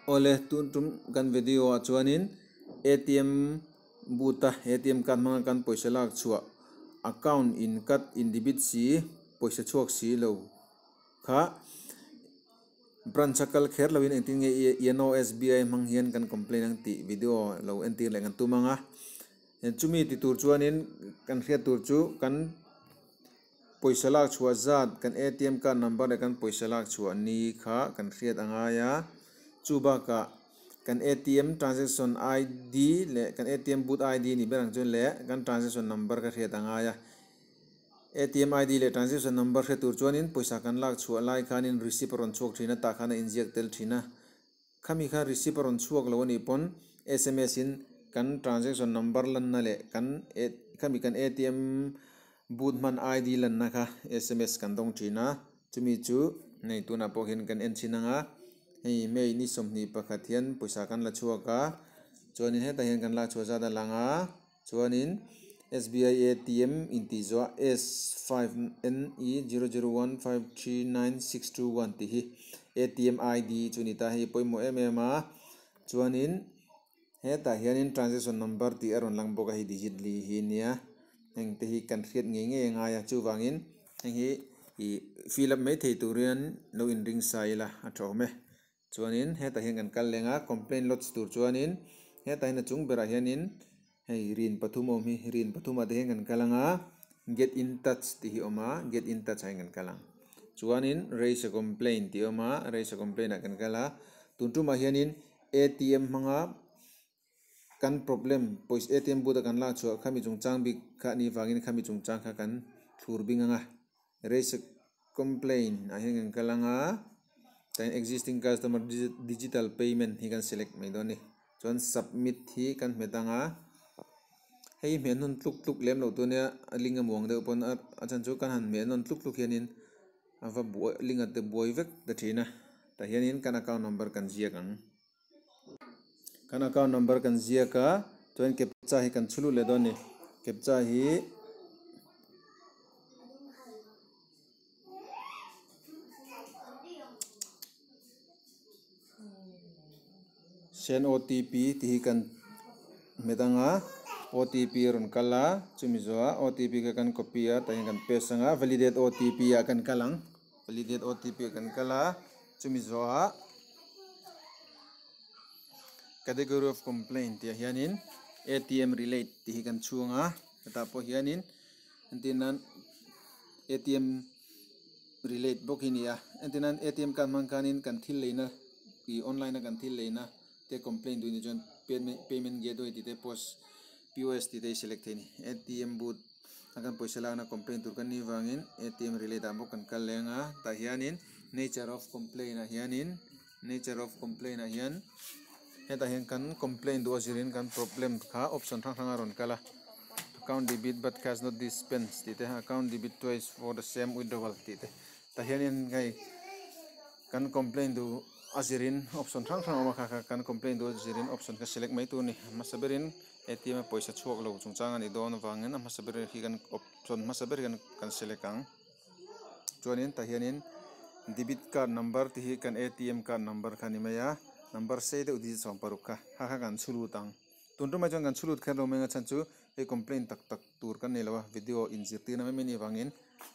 Awle tun tum kan video ah chuanin atm boot a atm card hmanga kan pawisa lak chhuah account in cut in debit si pawisa chhuak si lo kha branch a kal kher loin engtin nge yano sbi hmang hian kan complaint ang tih video lo entir leh kan tum ang a chumi ti tur chuanin kan hriat tur chu kan pawisa lak chhuah zat kan atm card number leh kan pawisa lak chhuah ni kha kan hriat a ngai a chu bakah kan atm transaction id leh kan atm boot id ni ber ang chuan leh kan transaction number ka hriat a ngai a atm id leh transaction number hre tur chuanin pawisa kan lak chhuah lai khanin receipt a rawn chhuak thin a tah khan a inziak tel thin a khami kha receipt a rawn chhuak lo anih pawn sms in kan transaction number lanna leh kan khami kan atm boot hman id lanna kha sms kan dawng thin a chumi chu hei tunah pawh hian kan en chhin ang a hei may ni sawmhnih pakhat hian pawisa kan la chhuak a chuanin hetah hian kan lak chhuah zat a lang a chuanin sbi atm intih zawh a s 5ne001539621 tih hi atm id chu a ni ta hei pawimawh em em a chuanin hetah hianin transaction number tih a rawn lang bawk a hei digit li hi ania heng te hi kan hriat ngei ngei a ngai a chuvangin heng hi ih fill up mai thei tur hian lo in ring sa ila a tha awm e chuanin hetah hian kan kal leng a complaint lodge tur chuanin hetah hian a chung berah hianin hei rin pathum a awm hi rin pathum ah te hian kan kal ang a get in touch tih hi a awm a get in touch ah hian kan kal ang chuanin raise a complaint tih a awm a raise a complaint ah kan kal a tun tumah hianin atm hmanga kan problem pawisa atm boot a kan lak chhuah khami chungchang bik kha anih vangin khami chungchang kha kan thlur bing ang a raise a complaint ah hian kan kal ang a chuan existing customer digital payment hi kan select mai dawn a ni chuan submit hi kan hmet ang a hei hmeh nawn tluk tluk lem loh tur ania a link a muang deuh pawn a chhan chu kan han hmeh nawn tluk tluk hianin a va buai link a te buai vek ta thin a tah hianin kan account number kan ziak ang. Kan account number kan ziak a chuan captcha hi kan chhu lut leh dawn a ni captcha hi send otp tih hi kan hmet ang a otp a rawn kal a chumi zawhah otp kha kan copy a tah hian kan paste ang a validate otp ah kan kal ang validate otp ah kan kal a chumi zawhah. Category of complaint tih ah hianin atm relate tih hi kan chhung a hetah pawh hianin entir nan atm relate bawk hi a ni a entir nan atm card hmang khanin kan thil leina ih online a kan thil leina te complaint duh anih chuan payment gateway tih te post pos tih te hi select theih a ni atm boot a kan pawisa lakna complaint tur kan nih vangin atm relate ah bawk kan kal leng a tah hianin nature of complaint ah hianin. Nature of complaint ah hian hetah hian kan complaint duh a zirin kan problem kha option hrang hrang a rawn kal a account debit but cash not dispense tih te account debit twice for the same withdrawal tih te tah hianin hei kan complaint duh a zirin option hrang hrang a awm a kha kha kan complaint duh a zirin option kha select mai tur a ni hmasa berin atm a pawisa chhuak lo chungchang a nih dawn avangin a hmasa ber hi kan option hmasa ber hi kan select ang. Chuanin tah hianin debit card number tih hi kan atm card number kha a ni mai a number sei deuh digit 16 kha kha kha kan chhu lut ang tun tumah chuan kan chhu lut kher lo mai ang a chhan chu hei complaint tak tak tur kan nei lo a video inzirtir na mai mai a nih avangin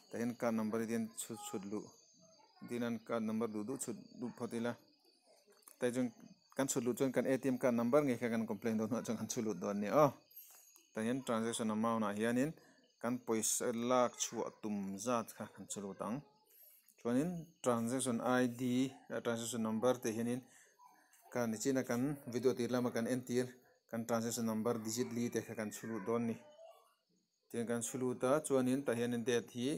tah hian card number hi hian chhut chhut luh tin an card number duh duh chhut luh phawt ila tah chuan kan chhut luh chuan kan atm card number ngei kha kan complaint dawn hnuah chuan kan chhu lut dawn a ni aw tah hian transaction amount ah hianin. Kan pawisa lak chhuah tum zat kha kan chu lut ang chuanin transaction id transaction number tih hianin ka nichina kan video tir lama kan entir kan transaction number digit li te kha kan chhu lut dawn a ni tiang kan chhu lut a chuanin tah hianin date hi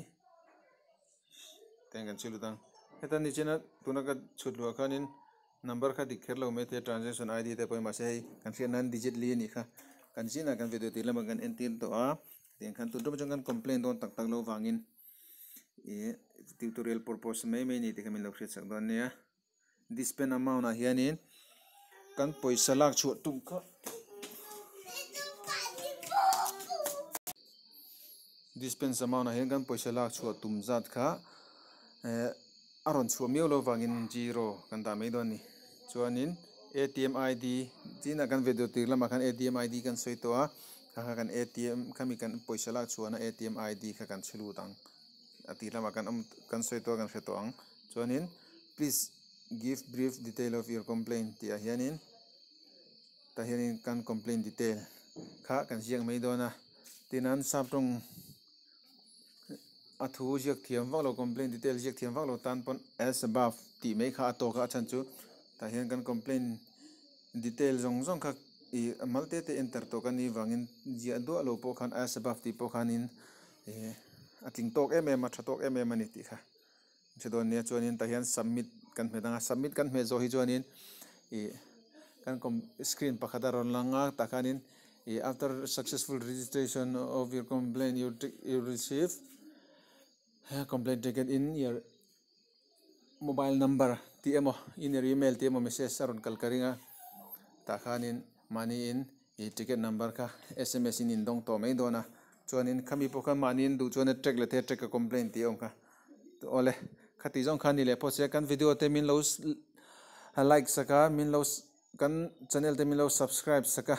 tiang kan chhu lut ang heta nichina tuna ka chhut luah khanin number kha dik kher lo mai thei a transaction id te pawh hi mahse hei kan hriat nan digit li a nih kha kan zinah kan video tir lamah kan entir tawh a tiang khan tun ṭum chuan kan complaint dawn tak tak loh vangin ih tutorial purpose mai mai a ni tih kha min lo hriat chak dawn nia dispense amount ah hianin kan pawisa lak chhuah tum kha dispense amount ah hian kan pawisa lak chhuah tum zat kha eh. A rawn chhuah miau lo vangin zero kan dah mai dawn a ni. Chuanin ATM ID tinah kan video tir lamah khan ATM ID kan sawi tawh a kha kha kan ATM khami kan pawisa lak chhuahna ATM ID kha kan chhe lut ang a tir lamah kan awm kan sawi tawh a kan hre tawh ang chuanin please give brief detail of your complaint tih ah hianin tah hianin kan complaint detail kha kan ziak mai dawn a tin an sap tawng a thu ziak thiam vak lo complaint detail ziak thiam vak lo tan pawn as above tih mai kha a tawk a a chhan chu tah hian kan complaint detail zawng zawng kha ih a mal te te enter tawh ka nih vangin ziah duah lo pawh khan as above tih pawh khanin ih a tling tawk em em a tha tawk em em a ni tih kha hre dawn nia chuanin tah hian submit kan hmet ang a submit kan hmeh zawh hi chuanin ih kan com screen pakhat a rawn lang a tah khanin ih after successful registration of your complaint you you receive complaint ticket in your mobile number tih emaw in your email tih emaw message a rawn kal ka ring a tah khanin mahniin ih ticket number kha sms in in dawng tawh mai dawn a chuanin khami pawh kha mahniin duh chuan a track leh thei a track a complaint tih a awm kha. Awle, khati zawng khan ni leh pawh se kan video te min lo like sak a, min lo kan channel te min lo subscribe sak a,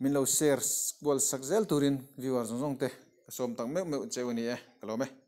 min lo share kual sak zel turin viewer zawng zawng te ka sawm tak meuh meuh cheu a ni e, ka lawm e.